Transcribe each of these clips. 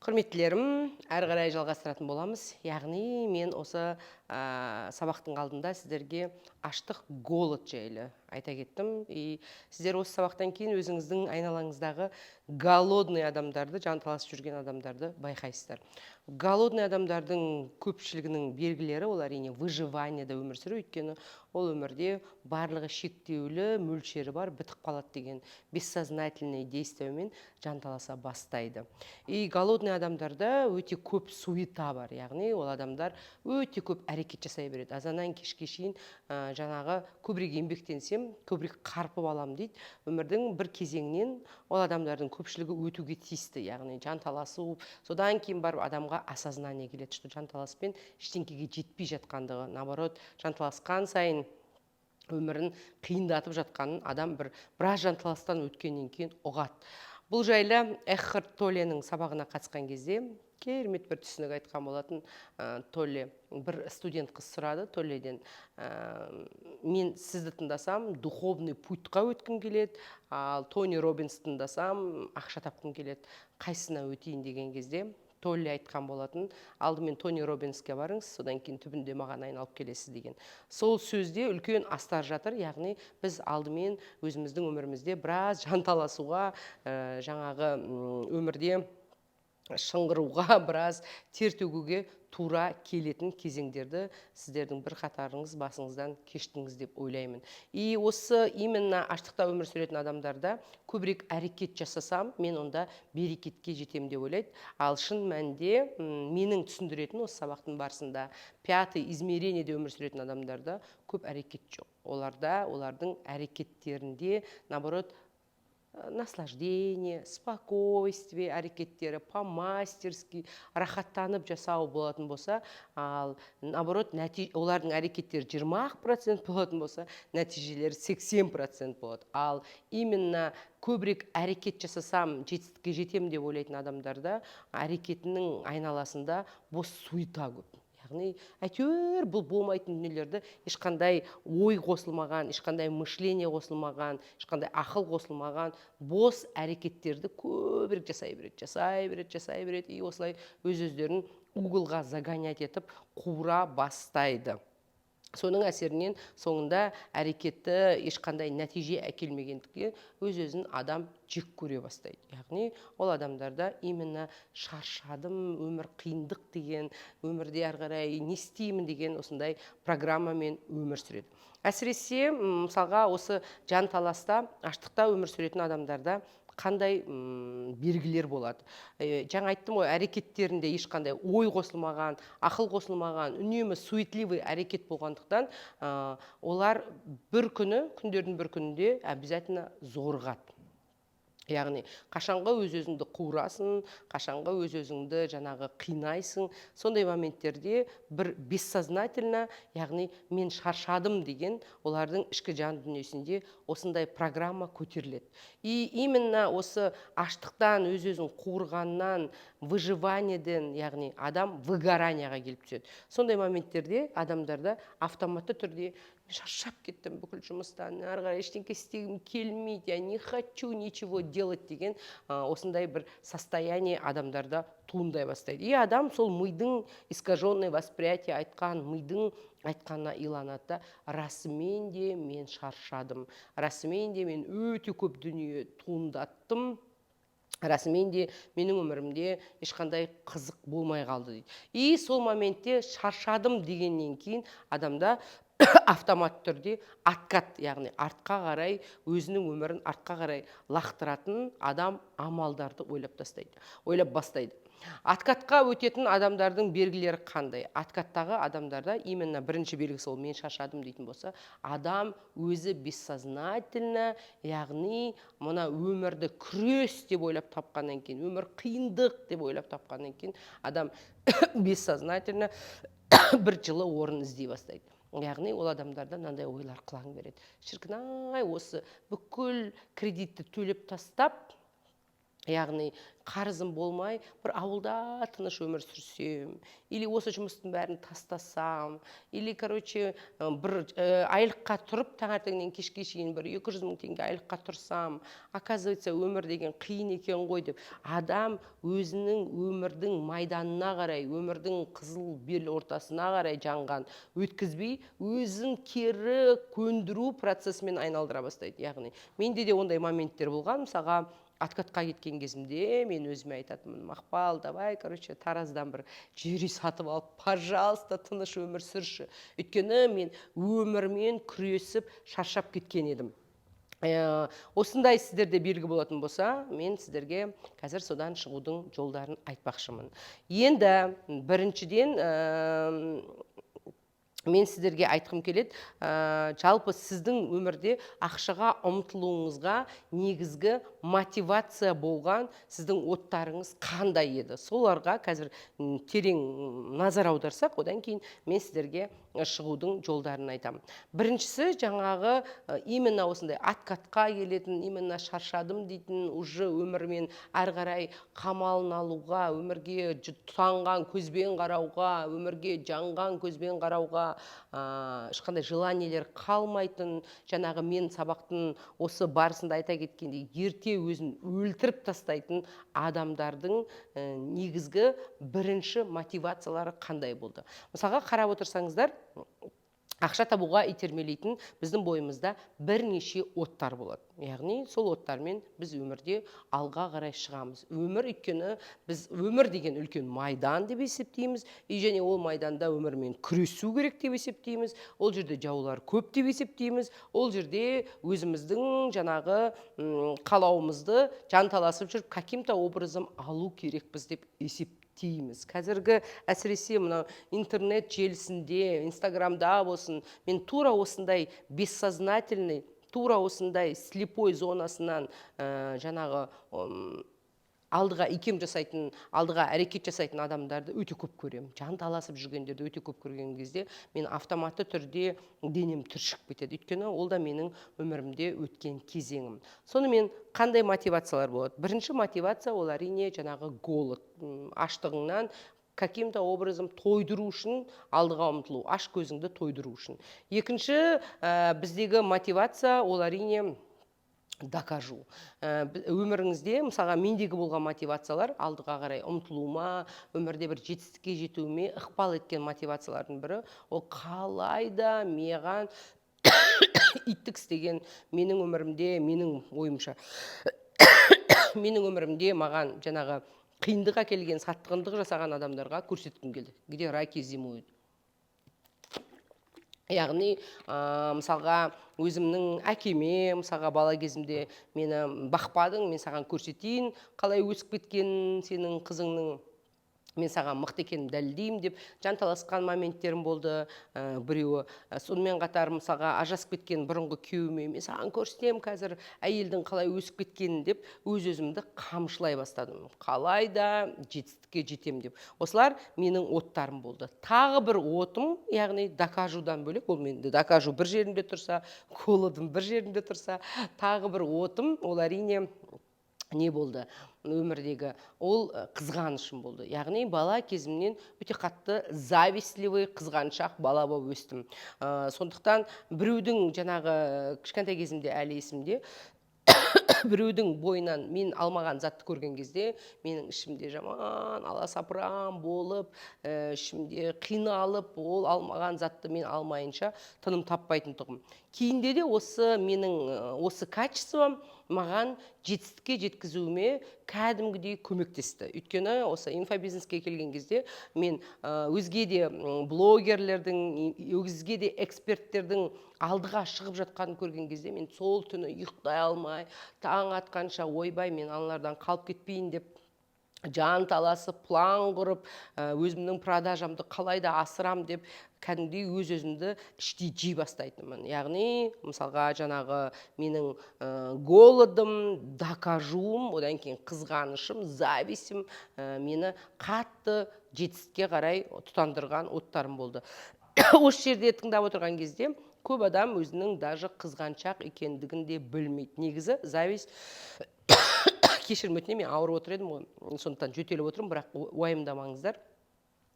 Құрметтілерім, әрі қарай жалғастыратын боламыз. Яғни мен осы сабақтың алдында сіздерге аштық, голод жайлы айта кеттім. И сіздер осы сабақтан кейін өзіңіздің айналаңыздағы голодный адамдарды, жанталасып жүрген адамдарды байқайсыздар. Голодный адамдардың көпшілігінің белгілері — ол, әрине, выживаниеда өмір сүру, өйткені ол өмірде барлығы шектеулі, мөлшері бар, бітіп қалады деген бессознательный действиямен жанталаса бастайды. И голодный адамдарда өте көп суета бар, яғни ол адамдар өте көп әрекет жасай береді азаннан кешке шейін. Жаңағы көбірек еңбектенсем, көбірек қарпып аламын дейді. Өмірдің бір кезеңінен ол адамдардың көпшілігі өтуге тиісті, яғни жанталасу. Содан кейін барып адамға осознание келеді, что жанталаспен ештеңкеге жетпей жатқандығы, наоборот, жанталасқан сайын өмірін қиындатып жатқанын адам біраз жанталастан өткеннен кейін ұғады. Бұл жайлы Экхарт Толленің сабағына қатысқан кезде керемет бір түсінік айтқан болатын Толле. Бір студент қыз сұрады Толледен: «Мен сізді тыңдасам, духовный путь қа өткім келеді, ал Тони Робинс тыңдасам, ақша тапқым келеді, қайсысына өтейін?» деген кезде Толли айтқан болатын: «Алдымен Тони Робинске барыңыз, содан кейін түбінде маған айналып келесіз», — деген. Сол сөзде үлкен астар жатыр, яғни біз алдымен өзіміздің өмірімізде біраз жанталасуға, жаңағы өмірде шыңғыруға, біраз тер төгуге тура келетін кезеңдерді сіздердің бір қатарыңыз басыңыздан кештіңіз деп ойлаймын. И осы именно аштықта өмір сүретін адамдарда көбірек әрекет жасасам, мен онда берекетке жетемін деп ойлайды. Ал шын мәнінде менің түсіндіретін осы сабақтың барысында, пятый измерениеде өмір сүретін адамдарда көп әрекет жоқ. Оларда, олардың әрекеттерінде, наоборот, наслаждение, спокойствие, әрекеттері по-мастерски, рахаттанып жасау болатын болса, ал наоборот, олардың әрекеттері 20% болатын болса, нәтижелері 80% болады. Ал именно көбірек әрекет жасасам, жетістікке жетемін деп ойлайтын адамдарда әрекетінің айналасында бос суета көп, яғни әйтеуір бұл болмайтын дүниелерді, ешқандай ой қосылмаған, ешқандай мышление қосылмаған, ешқандай ақыл қосылмаған бос әрекеттерді көбірек жасай береді, жасай береді, жасай береді. И осылай өз өздерін угол ға загонять етіп, қуыра бастайды. Соның әсерінен соңында әрекетті ешқандай нәтиже әкелмегендіктен, өз өзін адам жек көре бастайды. Яғни ол адамдарда именно шаршадым, өмір қиындық деген, өмірде әрі қарай не істеймін деген осындай программамен өмір сүреді. Әсіресе мысалға, осы жанталаста, аштықта өмір сүретін адамдарда қандай белгілер болады? Жаңа айттым ғой, әрекеттерінде ешқандай ой қосылмаған, ақыл қосылмаған, үнемі суетливый әрекет болғандықтан, олар бір күні, күндердің бір күнінде обязательно зорығады. Яғни қашанғы өз өзіңді қуырасың, қашанғы өз өзіңді жаңағы қинайсың? Сондай моменттерде бір бессознательно, яғни мен шаршадым деген олардың ішкі жан дүниесінде осындай программа көтеріледі. И именно осы аштықтан, өз өзін қуырғаннан, выживаниеден, яғни адам выгорания ға келіп түседі. Сондай моменттерде адамдарда автоматты түрде: «Мен шаршап кеттім бүкіл жұмыстан, ары қарай ештеңке істегім келмейді, я не хочу ничего делать» деген осындай бір состояние адамдарда туындай бастайды. И адам сол мидың искаженный восприятие айтқан, мидың айтқанына иланады да: «Расымен де мен шаршадым, расымен де мен өте көп дүние туындаттым, расымен де менің өмірімде ешқандай қызық болмай қалды», — дейді. И сол моментте шаршадым дегеннен кейін адамда автоматты түрде откат, яғни артқа қарай, өзінің өмірін артқа қарай лақтыратын адам амалдарды ойлап тастайды, ойлап бастайды. Откат қа өтетін адамдардың белгілері қандай? Откат тағы адамдарда именно бірінші белгісі ол мен шаршадым дейтін болса, адам өзі бессознательно, яғни мына өмірді күрес деп ойлап тапқаннан кейін, өмір қиындық деп ойлап тапқаннан кейін, адам бессознательно бір жылы орын іздей бастайды. Яғни ол адамдарда мынандай ойлар қылаң береді: «Шіркін ай, осы бүкіл кредитті төлеп тастап, Яғни қарызым болмай, бір ауылда тыныш өмір сүрсем или осы жұмыстың бәрін тастасам, или, короче, бір айлыққа тұрып, таңертеңнен кешке шейін бір 200 000 теңге айлыққа тұрсам, оказывается, өмір деген қиын екен ғой деп, адам өзінің өмірдің майданына қарай, өмірдің қызыл бел ортасына қарай жанған өткізбей, өзін кері көндіру процесімен айналдыра бастайды. Яғни менде де ондай моменттер болған. Мысалға, откатқа кеткен кезімде мен өзіме айтатынмын: «Мақпал, давай, короче, Тараздан бір жер үй сатып алып, пожалуйста, тыныш өмір сүрші», өйткені мен өмірмен күресіп шаршап кеткен едім. Осындай сіздерде белгі болатын болса, мен сіздерге қазір содан шығудың жолдарын айтпақшымын. Енді біріншіден, мен сіздерге айтқым келеді, жалпы сіздің өмірде ақшаға ұмтылуыңызға негізгі мотивация болған сіздің оттарыңыз қандай еді? Соларға қазір терең назар аударсақ, одан кейін мен сіздерге шығудың жолдарын айтамын. Біріншісі, жаңағы именно осындай откатқа келетін, именно шаршадым дейтін, уже өмірмен әрі қарай қамалын алуға, өмірге тұтанған көзбен қарауға, өмірге жанған көзбен қарауға ешқандай желаниелер қалмайтын, жаңағы мен сабақтың осы барысында айта кеткендей, ерте өзін өлтіріп тастайтын адамдардың негізгі бірінші мотивациялары қандай болды? Мысалға, қарап отырсаңыздар, ақша табуға итермелейтін біздің бойымызда бірнеше оттар болады. Яғни сол оттармен біз өмірде алға қарай шығамыз. Өмір, өйткені біз өмір деген үлкен майдан деп есептейміз и және ол майданда өмірмен күресу керек деп есептейміз. Ол жерде жаулар көп деп есептейміз. Ол жерде өзіміздің жаңағы қалауымызды жанталасып жүріп, каким-то образом алу керекпіз деп есептейміз. Қазіргі, әсіресе мынау интернет желісінде, Инстаграмда болсын, мен тура осындай бессознательный, тура осындай слепой зонасынан жаңағы алдыға икем жасайтын, алдыға әрекет жасайтын адамдарды өте көп көремін. Жанталасып жүргендерді өте көп көрген кезде мен автоматты түрде денем түршігіп кетеді, өйткені ол да менің өмірімде өткен кезеңім. Сонымен, қандай мотивациялар болады? Бірінші мотивация — ол, әрине, жаңағы голод, аштығыңнан каким-то образом тойдыру үшін алдыға ұмтылу, аш көзіңді тойдыру үшін. Екінші біздегі мотивация — ол, әрине, докажу. Өміріңізде, мысалға, мендегі болған мотивациялар, алдыға қарай ұмтылуыма, өмірде бір жетістікке жетуіме ықпал еткен мотивациялардың бірі — ол қалай да маған иттік істеген, менің өмірімде, менің ойымша, менің өмірімде маған жаңағы қиындық әкелген, сатқындық жасаған адамдарға көрсеткім келді, где раки зимуют. Яғни мысалға, өзімнің әкеме, мысалға, бала кезімде мені бақпадың, мен саған көрсетейін қалай өсіп кеткенін сенің қызыңның, мен саған мықты екенімді дәлелдеймін деп жанталасқан моменттерім болды біреуі. Сонымен қатар, мысалға, ажырасып кеткен бұрынғы күйеуіме мен саған көрсетемін қазір әйелдің қалай өсіп кеткенін деп өз өзімді қамшылай бастадым, қалай да жетістікке жетемін деп. Осылар менің оттарым болды. Тағы бір отым, яғни докажудан бөлек, ол менде докажу бір жерінде тұрса, голодым бір жерінде тұрса, тағы бір отым — ол, әрине, не болды өмірдегі? Ол қызғанышым болды. Яғни бала кезімнен өте қатты завистливый, қызғаншақ бала болып өстім. Сондықтан біреудің жаңағы, кішкентай кезімде, әлі есімде, біреудің бойынан мен алмаған затты көрген кезде менің ішімде жаман аласапыран болып, ішімде қиналып, ол алмаған затты мен алмайынша тыным таппайтын тұғым. Кейінде де осы менің осы качеством маған жетістікке жеткізуіме кәдімгідей көмектесті, өйткені осы инфобизнеске келген кезде мен өзге де блогерлердің, өзге де эксперттердің алдыға шығып жатқанын көрген кезде мен сол түні ұйықтай алмай, таң атқанша, ойбай, мен аналардан қалып кетпейін деп жан таласып, план құрып, өзімнің продажамды қалай да асырам деп кәдімгідей өз өзімді іштей жей бастайтынмын. Яғни, мысалға, жаңағы менің голодым, докажуым, одан кейін қызғанышым, завистім мені қатты жетістікке қарай тұтандырған оттарым болды. Осы жерде тыңдап отырған кезде көп адам өзінің даже қызғаншақ екендігін де білмейді. Негізі зависть кейбір адамдарда Кешірім өтінемін, мен ауырып отыр едім ғой, сондықтан жөтеліп отырмын, бірақ уайымдамаңыздар,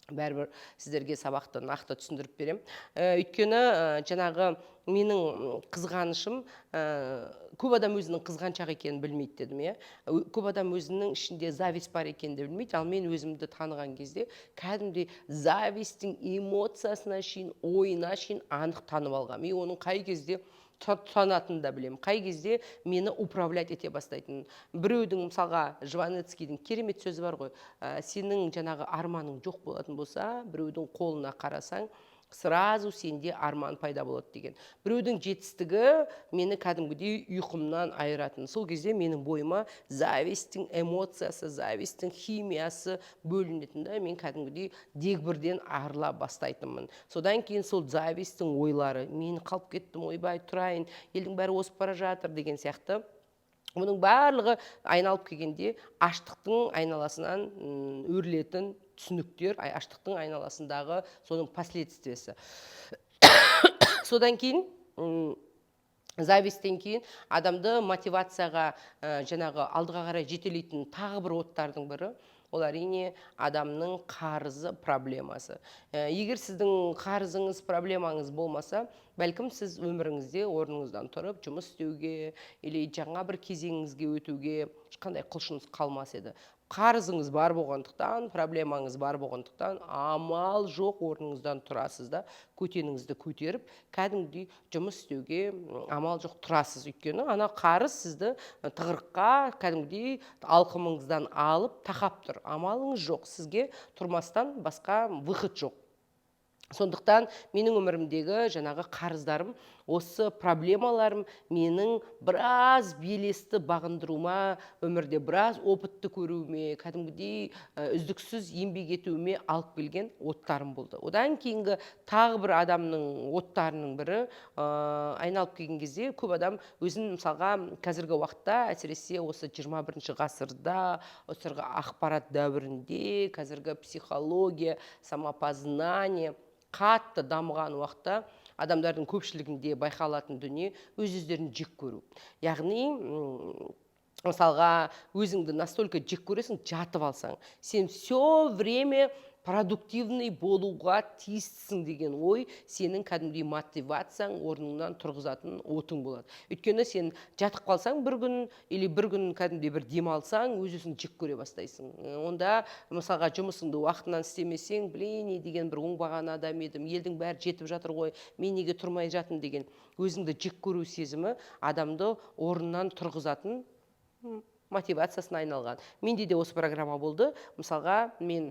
бәрібір сіздерге сабақты нақты түсіндіріп беремін. Өйткені жаңағы менің қызғанышым, көп адам өзінің қызғаншақ екенін білмейді дедім, иә. Көп адам өзінің ішінде зависть бар екенін де білмейді. Ал мен өзімді таныған кезде кәдімгідей зависть тің эмоциясына шейін, ойына шейін анық танып алғанмын. И оның қай кезде тұтанатынын да білемін, қай кезде мені управлять ете бастайтынын. Біреудің, мысалға, Жванецкийдің керемет сөзі бар ғой, сенің жаңағы арманың жоқ болатын болса, біреудің қолына қарасаң, сразу сенде арман пайда болады деген. Біреудің жетістігі мені кәдімгідей ұйқымнан айыратын. Сол кезде менің бойыма зависть тің эмоциясы, зависть тің химиясы бөлінетін да, мен кәдімгідей дегбірден арыла бастайтынмын. Содан кейін сол зависть тің ойлары: мен қалып кеттім, ойбай, тұрайын, елдің бәрі озып бара жатыр деген сияқты. Бұның барлығы айналып келгенде аштықтың айналасынан өрілетін түсініктер, аштықтың айналасындағы соның последствия сы. Содан кейін зависть тен кейін адамды мотивацияға, жаңағы алдыға қарай жетелейтін тағы бір оттардың бірі ол, әрине, адамның қарызы, проблемасы. Егер сіздің қарызыңыз, проблемаңыз болмаса, бәлкім, сіз өміріңізде орныңыздан тұрып жұмыс істеуге или жаңа бір кезеңіңізге өтуге ешқандай құлшыныс қалмас еді. Қарызыңыз бар болғандықтан, проблемаңыз бар болғандықтан, амал жоқ, орныңыздан тұрасыз да, көтеніңізді көтеріп, кәдімгідей жұмыс істеуге амал жоқ тұрасыз. Өйткені ана қарыз сізді тығырыққа кәдімгідей алқымыңыздан алып тақап тұр. Амалыңыз жоқ, сізге тұрмастан басқа выход жоқ. Сондықтан менің өмірімдегі жаңағы қарыздарым, осы проблемаларым менің біраз белесті бағындыруыма, өмірде біраз опыт ты көруіме, кәдімгідей үздіксіз еңбек етуіме алып келген оттарым болды. Одан кейінгі тағы бір адамның оттарының бірі, айналып келген кезде көп адам өзін, мысалға, қазіргі уақытта, әсіресе осы 21 ғасырда, осы ақпарат дәуірінде, қазіргі психология, самопознание қатты дамыған уақытта адамдардың көпшілігінде байқалатын дүние — өз өздерін жек көру. Яғни, мысалға, өзіңді настолько жек көресің, жатып алсаң, сен все время продуктивный болуға тиістісің деген ой сенің кәдімгідей мотивацияң, орныңнан тұрғызатын отың болады. Өйткені сен жатып қалсаң бір күн или бір күн кәдімгідей бір демалсаң, өз өзіңді жек көре бастайсың. Онда, мысалға, жұмысыңды уақытынан істемесең, блин, не деген бір оңбаған адам едім, елдің бәрі жетіп жатыр ғой, мен неге тұрмай жатырмын деген өзіңді жек көру сезімі адамды орнынан тұрғызатын мотивациясына айналған. Менде де осы программа болды. Мысалға, мен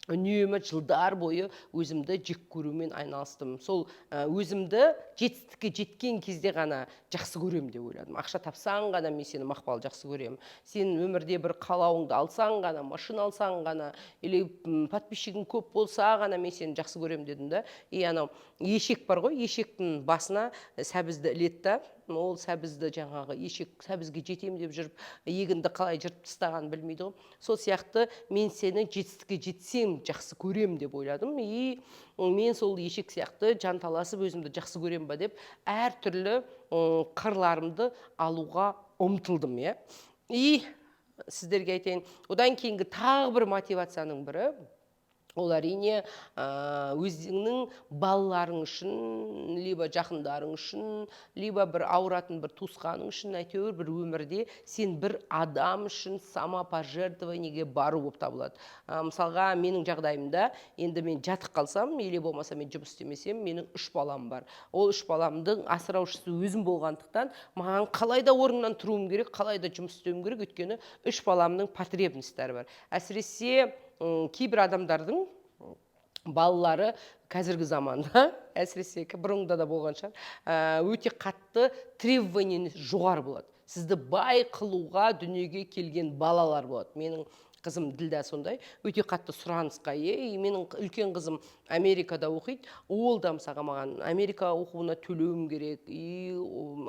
үнемі жылдар бойы өзімді жек көрумен айналыстым. Сол өзімді жетістікке жеткен кезде ғана жақсы көремін деп ойладым. Ақша тапсаң ғана мен сені, Мақпал, жақсы көремін. Сен өмірде бір қалауыңды алсаң ғана, машина алсаң ғана или подписчиг ің көп болса ғана мен сені жақсы көремін дедім да. И анау ешек бар ғой, ешектің басына сәбізді іледі да, ол сәбізді, жаңағы ешек сәбізге жетемін деп жүріп, егінді қалай жыртып тастағанын білмейді ғой. Сол сияқты мен сені жетістікке жетсем жақсы көремін деп ойладым. И мен сол ешек сияқты жанталасып, өзімді жақсы көремін ба деп, әртүрлі қырларымды алуға ұмтылдым, иә. И сіздерге айтайын, одан кейінгі тағы бір мотивацияның бірі ол, әрине, өзіңнің балаларың үшін, либо жақындарың үшін, либо бір ауыратын бір туысқаның үшін, әйтеуір бір өмірде сен бір адам үшін самопожертвование ге бару болып табылады. Мысалға, менің жағдайымда енді мен жатып қалсам или болмаса мен жұмыс істемесем, менің үш балам бар. Ол үш баламдың асыраушысы өзім болғандықтан, маған қалай да орнымнан тұруым керек, қалай да жұмыс істеуім керек. Өйткені үш баламның потребность тері бар. Әсіресе кейбір адамдардың балалары қазіргі заманда, әсіресе бұрынғыда да болған шығар, өте қатты требование жоғары болады. Сізді бай қылуға дүниеге келген балалар болады. Менің қызым, Қызым Ділда сондай өте қатты сұранысқа ие. И менің үлкен қызым Америкада оқиды. Ол да, мысалға, маған Америка оқуына төлеуім керек и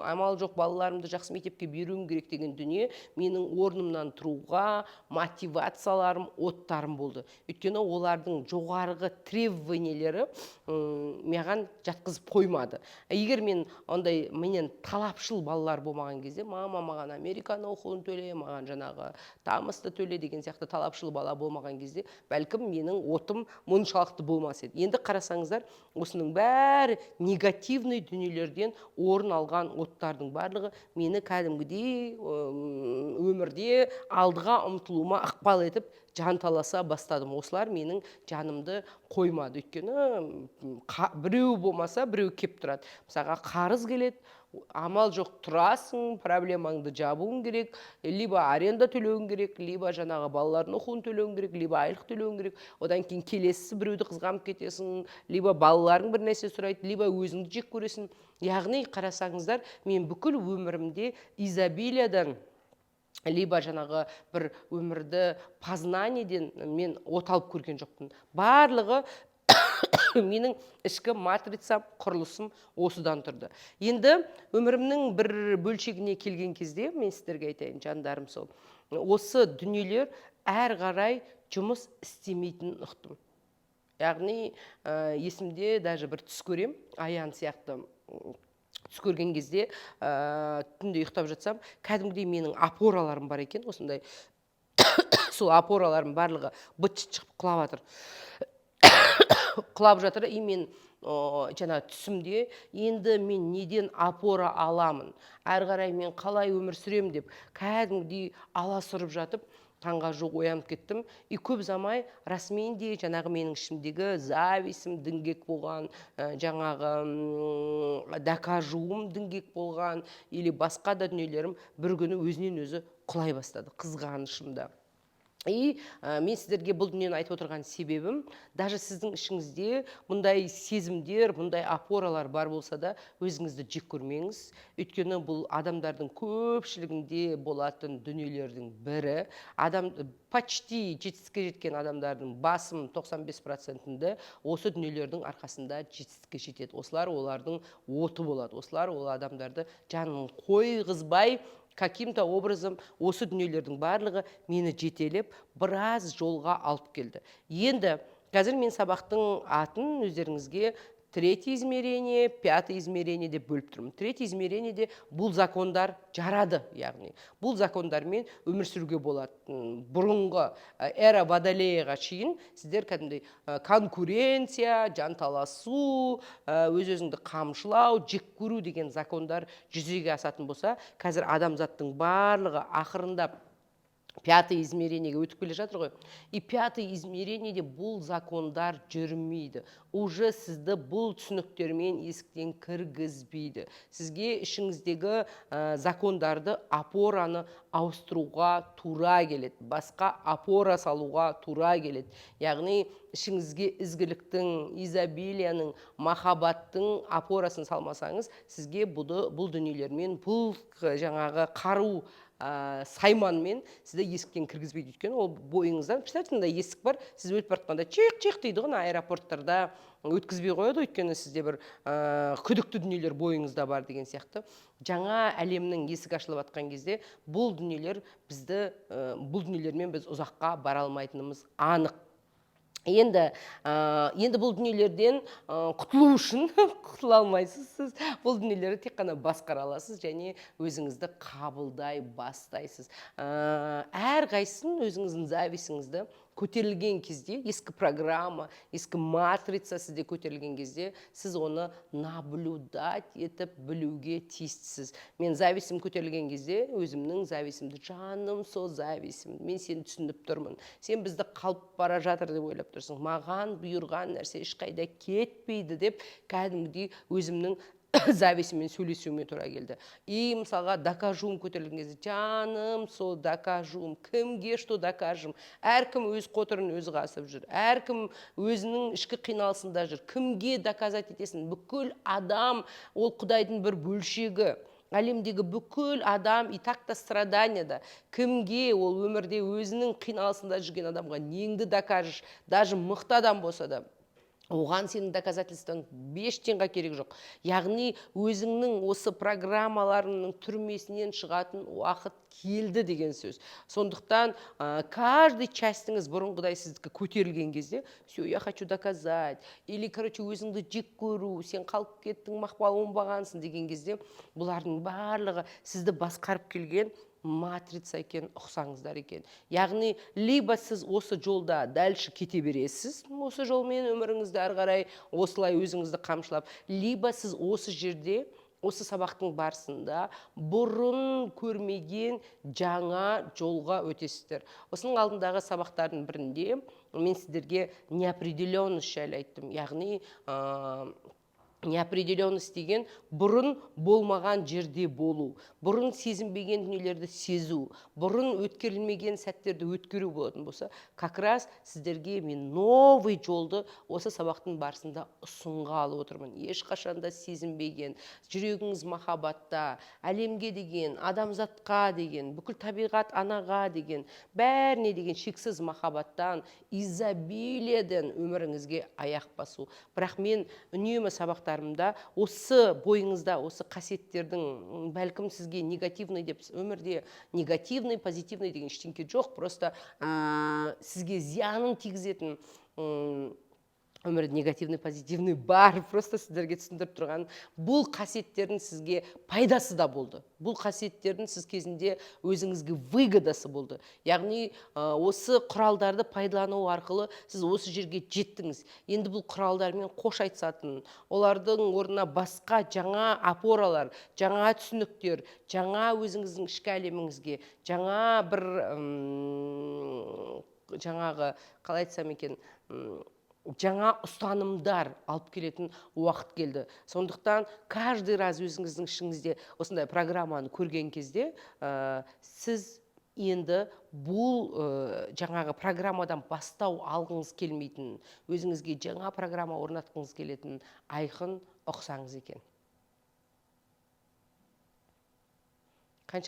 амал жоқ, балаларымды жақсы мектепке беруім керек деген дүние менің орнымнан тұруға мотивацияларым, оттарым болды. Өйткені олардың жоғарғы требованиелері маған жатқызып қоймады. Егер мен ондай менен талапшыл балалар болмаған кезде, «Мама, маған Американы оқуын төле, маған жаңағы тамысты төле» деген сияқты талапшыл бала болмаған кезде, бәлкім, менің отым мұншалықты болмас еді. Енді қарасаңыздар, осының бәрі негативный дүниелерден орын алған оттардың барлығы мені кәдімгідей өмірде алдыға ұмтылуыма ықпал етіп, жанталаса бастадым. Осылар менің жанымды қоймады. Өйткені біреу болмаса, біреу кеп тұрады. Мысалға, қарыз келеді, амал жоқ, тұрасың, проблемаңды жабуың керек: либо аренда төлеуің керек, либо жаңағы балалардың оқуын төлеуің керек, либо айлық төлеуің керек. Одан кейін келесісі біреуді қызғанып кетесің, либо балаларың бір нәрсе сұрайды, либо өзіңді жек көресің. Яғни, қарасаңыздар, мен бүкіл өмірімде изобилиядан либо жаңағы бір өмірді познаниеден мен от алып көрген жоқпын. Барлығы менің ішкі матрицам, құрылысым осыдан тұрды. Енді өмірімнің бір бөлшегіне келген кезде мен сіздерге айтайын, жандарым, сол осы дүниелер әрі қарай жұмыс істемейтінін ұқтым. Яғни есімде, даже бір түс көрем, аян сияқты түс көрген кезде, түнде ұйықтап жатсам, кәдімгідей менің опораларым бар екен осындай. Сол опораларым барлығы быт шыт шығып құлап жатыр, құлап жатыр. И мен жаңа түсімде енді мен неден опора аламын, әрі қарай мен қалай өмір сүремін деп кәдімгідей аласұрып жатып, таңға жуық оянып кеттім. И көп ұзамай, расымен де, жаңағы менің ішімдегі завистім діңгек болған, жаңағы докажуым діңгек болған или басқа да дүниелерім бір күні өзінен өзі құлай бастады, қызғанышым да. И мен сіздерге бұл дүниені айтып отырған себебім, даже сіздің ішіңізде мұндай сезімдер, мұндай опоралар бар болса да, өзіңізді жек көрмеңіз. Өйткені бұл адамдардың көпшілігінде болатын дүниелердің бірі. Адам почти жетістікке жеткен адамдардың басым 95 процентінде осы дүниелердің арқасында жетістікке жетеді. Осылар олардың оты болады, осылар ол адамдарды жанын қойғызбай, каким-то образом осы дүниелердің барлығы мені жетелеп, біраз жолға алып келді. Енді қазір мен сабақтың атын өздеріңізге третье измерение, пятое измерение деп бөліп тұрмын. Третье измерениеде бұл закондар жарады, яғни бұл закондармен өмір сүруге болады. Бұрынғы эра Водолеяға шейін сіздер кәдімгідей конкуренция, жанталасу, өз өзіңді қамшылау, жек көру деген закондар жүзеге асатын болса, қазір адамзаттың барлығы ақырындап пятый измерениеге өтіп келе жатыр ғой. И пятый измерениеде бұл закондар жүрмейді уже, сізді бұл түсініктермен есіктен кіргізбейді. Сізге ішіңіздегі закондарды, опораны ауыстыруға тура келеді, басқа опора салуға тура келеді. Яғни ішіңізге ізгіліктің, изобилияның, махаббаттың опорасын салмасаңыз, сізге бұды, бұл дүниелермен, бұл жаңағы қару, сайманмен сізді есіктен кіргізбейді. Өйткені ол бойыңыздан, представьте, мындай есік бар, сіз өтіп бара жатқанда чиқ чиқ дейді ғой. Ана аэропорттарда өткізбей қояды, өйткені сізде бір күдікті дүниелер бойыңызда бар деген сияқты. Жаңа әлемнің есігі ашылып жатқан кезде бұл дүниелер бізді, бұл дүниелермен біз ұзаққа бара алмайтынымыз анық. Енді бұл дүниелерден құтылу үшін, құтыла алмайсыз сіз бұл дүниелерді, тек қана басқара аласыз және өзіңізді қабылдай бастайсыз. Әрқайсысын, өзіңіздің завистіңізді көтерілген кезде, ескі программа, ескі матрица сізде көтерілген кезде, сіз оны наблюдать етіп білуге тиістісіз. Мен завистім көтерілген кезде өзімнің завистімді: «Жаным, сол завистім, мен сені түсініп тұрмын, сен бізді қалып бара жатыр деп ойлап тұрсың, маған бұйырған нәрсе ешқайда кетпейді», – деп кәдімгідей өзімнің завистіммен сөйлесуіме тура келді. И мысалға, докажуым көтерілген кезде: «Жаным, сол докажуым, кімге что докажем? Әркім өз қотырын өзі қасып жүр, әркім өзінің ішкі қиналысында жүр. Кімге доказать етесің? Бүкіл адам ол құдайдың бір бөлшегі. Әлемдегі бүкіл адам и так та страданияда. Кімге ол өмірде өзінің қиналысында жүрген адамға неңді докажешь, даже мықты адам болса да, оған сенің доказательствоң беш тиынға керек жоқ. Яғни өзіңнің осы программаларыңның түрмесінен шығатын уақыт келді деген сөз. Сондықтан каждый частіңіз бұрынғыдай сіздікі көтерілген кезде, все, я хочу доказать, или, короче, өзіңді жек көру, сен қалып кеттің, Мақпал, оңбағансың деген кезде, бұлардың барлығы сізді басқарып келген матрица екен, ұқсаңыздар екен. Яғни либо сіз осы жолда дальше кете бересіз, осы жолмен өміріңізді әрі қарай осылай өзіңізді қамшылап, либо сіз осы жерде, осы сабақтың барысында бұрын көрмеген жаңа жолға өтесіздер. Осының алдындағы сабақтардың бірінде мен сіздерге неопределенность жайлы айттым. Яғни неопределенность деген бұрын болмаған жерде болу, бұрын сезінбеген дүниелерді сезу, бұрын өткерілмеген сәттерді өткеру болатын болса, как раз сіздерге мен новый жолды осы сабақтың барысында ұсынғалы отырмын. Ешқашан да сезінбеген, жүрегіңіз махаббатта, әлемге деген, адамзатқа деген, бүкіл табиғат анаға деген, бәріне деген шексіз махаббаттан, изобилиеден өміріңізге аяқ басу. Бірақ мен үнемі сабақтарымда осы бойыңызда осы қасиеттердің, бәлкім сізге негативный деп, өмірде негативный, позитивный деген ештеңке жоқ, просто сізге зиянын тигізетін, өмірде негативный, позитивный бар, просто сіздерге түсіндіріп тұрған, бұл қасиеттердің сізге пайдасы да болды, бұл қасиеттердің сіз кезінде өзіңізге выгодасы болды. Яғни осы құралдарды пайдалану арқылы сіз осы жерге жеттіңіз. Енді бұл құралдармен қош айтысатын, олардың орнына басқа жаңа опоралар, жаңа түсініктер, жаңа өзіңіздің ішкі әлеміңізге жаңа бір жаңағы, қалай айтсам екен, жаңа ұстанымдар алып келетін уақыт келді. Сондықтан каждый раз өзіңіздің ішіңізде осындай программаны көрген кезде, сіз енді бұл жаңағы программадан бастау алғыңыз келмейтін, өзіңізге жаңа программа орнатқыңыз келетін айқын ұқсаңыз екен. Қанша